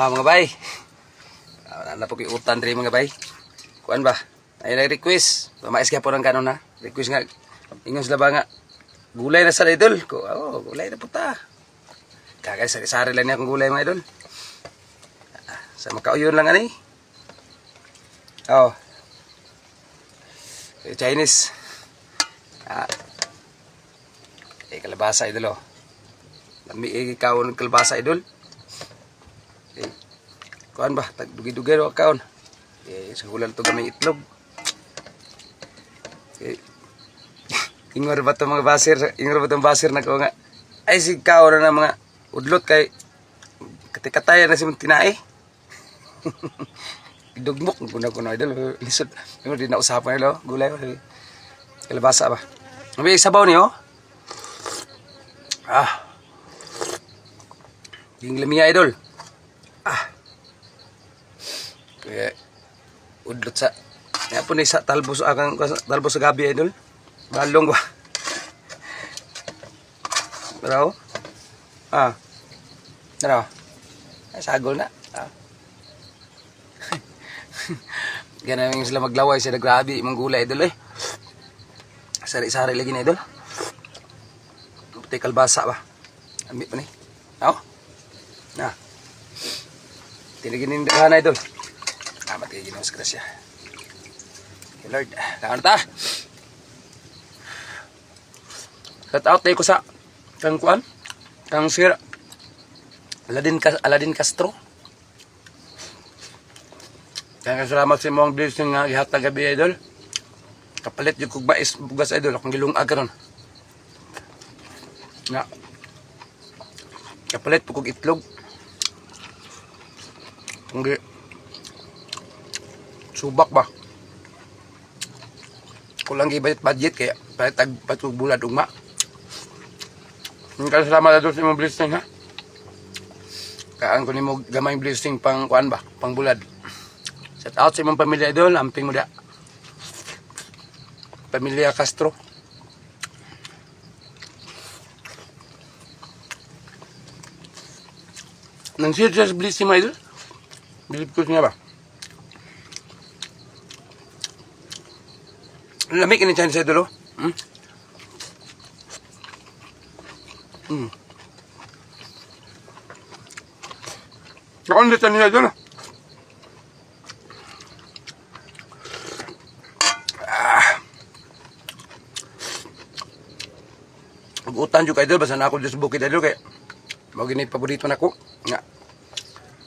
Ah, mga bay. Ah, na po ko'y utan diri, mga bay. Kuan ba? Ay nag-request. Mais kaya po ng kanon na. Request nga. Ingon sila ba nga. Gulay na sa idol. Ko, oh, gulay na puta. Kagay sari-sari lang niya akong gulay, mga idol. Ah, sa makauyon lang ani. Oh. Eh, Chinese. Ah. Eh, kalabasa, idol, oh. Lami eh, kaon ng kalabasa, idol. Eh, kuan ba, tag dugi-dugi ro kaon. Eh, sa hulan to gamay itlog. Eh, ingor ba to mga basir, ingor ba tong basir na ko nga. Ay sig kaon na mga udlot kay katikatay na si mong tinae. Dugmok kuna kuno, idol. Lisod. Ingor di na usapan nila, oh. Gulay ba. Kalabasa ba. May sabaw niyo. Ah. Yung lamiya, idol. Ah. Kaya udlot sa ya po ni sa talbos akang talbos sa gabi, idol. Balong ba. Bro. Ah. Bro. Ay, sagol na. Ah. Ganun yung sila maglaway sila, grabe imong gulay, idol, eh. Sari-sari lagi na, idol. Puti kalbasa ba. Ambi pa ni. Oh. Na. Tinigin ni na, idol. Ah, matigi Ginoo sa grasya. Okay, Lord. Kaon ta. Shout out tayo ko sa kang kuan. Kang Sir Aladin Castro. Kaya salamat sa imong blessing nga gihatag gabi, idol. Kapalit yung kog mais bugas, idol, akong gilungag karon. Nga. Kapalit po kog itlog. Kung gi subak ba. Kulang gi budget budget kaya palit tag patug bulad ugma. Kaya salamat, idol, sa imong blessing, ha. Kaan ko nimo gamay blessing pang kuan ba, pang bulad. Shout out sa imong pamilya, idol, amping mo da. Pamilya Castro. Nang serious blessing mo, idol. Bilib ko niya ba. Lamig ini Chinese, idol, oh. Ako hindi niya, idol. Ah. Utan jud ka, idol, basta na ako dyan sa bukid, idol, kay mao gini paborito nako. Nga.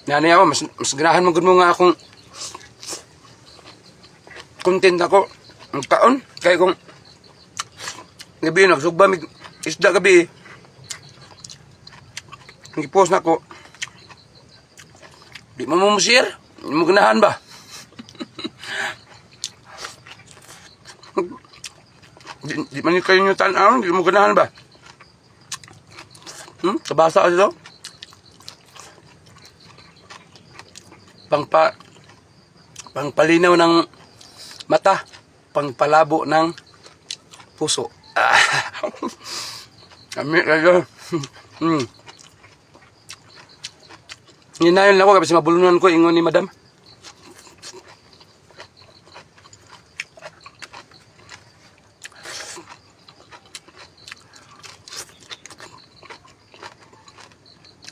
Nanay ako mas ganahan mo gud mo nga akong content ako ang kaon kay kung gabi nagsugba mig isda gabi, gipost na ko, di mo mo share, di mo ganahan ba, di man kayo nyo tanaw, di mo ganahan ba. Kabasa ka dito. Pangpa pangpalinaw ng mata, pangpalabo ng puso. Ah. Kami kayo. Hinayon lang ako kasi mabulunan ko ingon ni madam.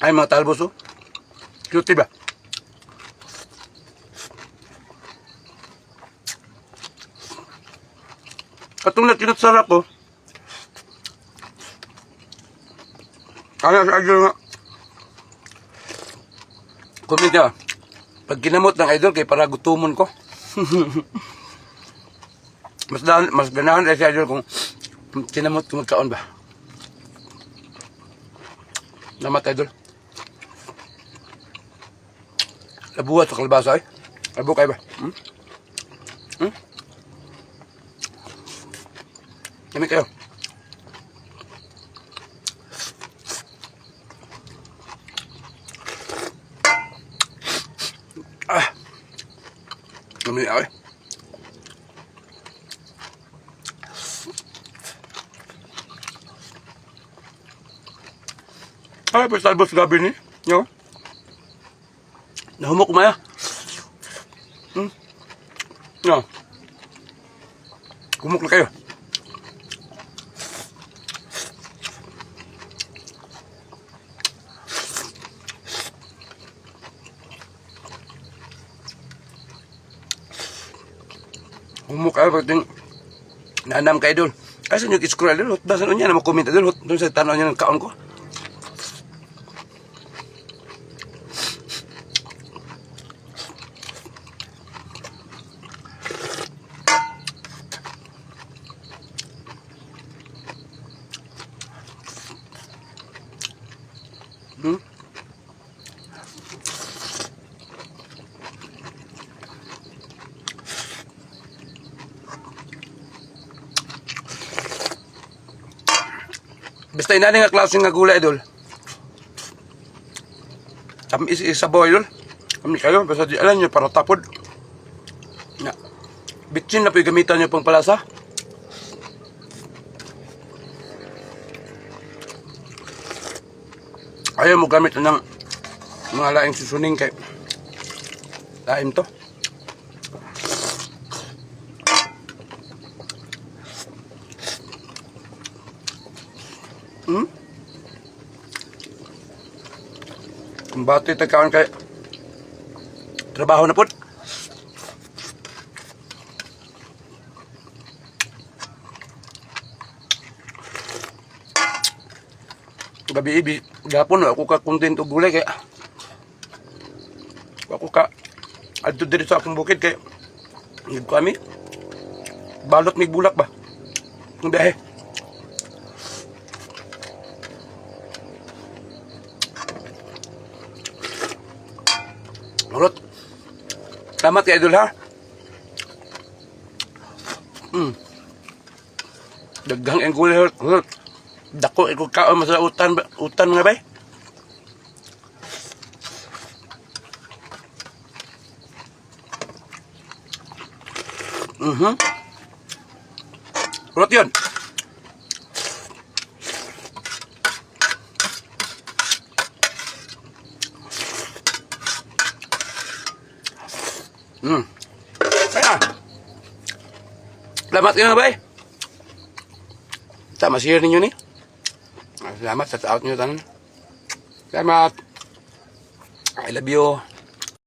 Ay, mga talbos, oh. Cute ba? Katong na tinutsara ko. Kaya sa idol nga. Comment niya. Pag ginamot ng idol, kay para gutumon ko. Mas ganahan ay si idol kung kinamot ko magkaon ba. Namat, idol. Labuhat sa kalabasa ay. Labo kayo ba? Hmm? Hmm? Kami kayo. Ah. Kami ay. Ay, pues talbos gabi ni. Yo. Nahumok maya. No. Humok na kayo. Humok kayo pag naanam ka, idol. Kasi nyo scroll, idol, hot sa niya na mo-comment, idol, hot doon sa tanaw niya ng kaon ko. Basta inani nga klase nga gulay, idol. Tamis isabaw, idol. Kami kayo, basta di alam nyo para tapod. Na. Bitsin na po yung gamitan nyo pang palasa. Ayaw mo gamit ng mga laing susuning kay laim to. Kumbate tagkaon kay trabaho na pud. Gabi ibi gapon ako ka content og gulay kay ako ka adto diri sa akong bukid kay nag kami balot mig bulak ba ng biyahe. Murot. Salamat kay idol ha. Daghang ang gulay hurt. Hurt. Dako iko kaon mas utan utan nga bay. Hurot yun. Kaya. Salamat kayo nga bay. Tama, share ninyo ni. Salamat sa out niyo tanan. Salamat. I love you.